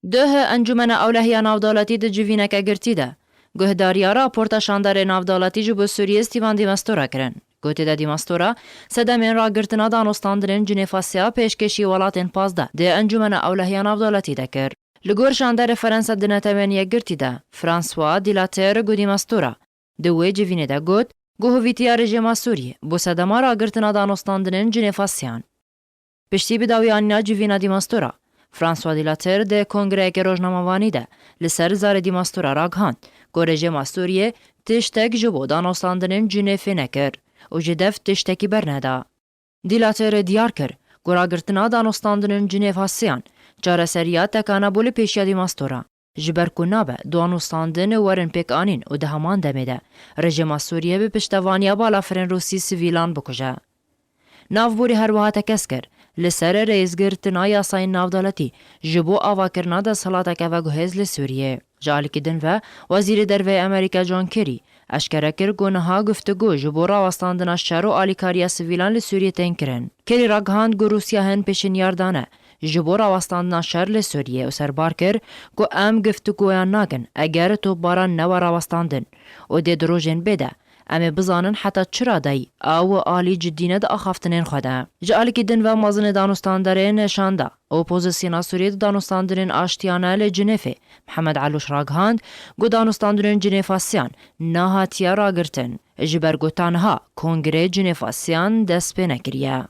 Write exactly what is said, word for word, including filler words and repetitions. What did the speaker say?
Duh Encûmena Ewlehiya Navdewletî di civîneke girtî de guhdariya raporta şandarê navdewletî ji bo Sûriyê Stîvan Dîmastora kirin. Gotê de Dîmastora sedemên ragirtina danûstandinên Cinêfa sê ya pêşkêşî welatên pazdeh di Encûmena Ewlehiya Navdewletî de kir. Li gor şandarê Ferensa di Netewên Yekgirtî de, François Dilater got Dîmastora di wê civînê de got ku hovîtiya rejîma Sûriyê bû sedema ragirtina danûstandinên Cinêfa sê yan. Piştî bidawiyanîna civîna Dîmastora, François Dilater di kongreyeke rojnamevanî de li ser zarê Dîmastora ragihand ku rejîma Sûriyê tiştek ji bo danûstandinên Cinêfê nekir û ji dev tiştekî berneda. Dilater diyar kir ku ragirtina danûstandinên Cinêfa sê yan çareseriya tekane bû li pêşiya Dîmastora, ji ber ku nabe danûstandin werin pêkanîn û di heman demê de rejîma Sûriyê bi piştevaniya balafirên Rûsî sivîlan bikuje. Navborî her wiha tekez kir li ser rêzgirtina yasayên navdewletî ji bo avakirina desthilateke veguhêz li Sûriyê. Ji alîkî din ve, Wezîrê Derve yê Amerîka John Kerry eşkere kir ku niha guftûgo ji bo rawestandina şer û alîkariya sivîlan li Sûriyê tên kirin. Kerry ragihand ku Rûsya hin pêşinyar dane ji bo rawestandina şer li Sûriyê û serbar kir ku em guftûgoyan nakin eger topbaran newe rawestandin û dê di rojên bê de em ê bizanin heta çi radeyî ew alî cidî ne di axaftinên xwe de. Ji alîkî din ve mezinê danûstandarên şanda opozisyona Sûriyê di danûstandinên aştiyane li Cinêfê Mihemed Elûş ragihand ku danûstandinên Cinêfa sê yan nehatiye ragirtin, ji ber ku ta niha Kongrê Cinêfa sê yan dest pê nekiriye.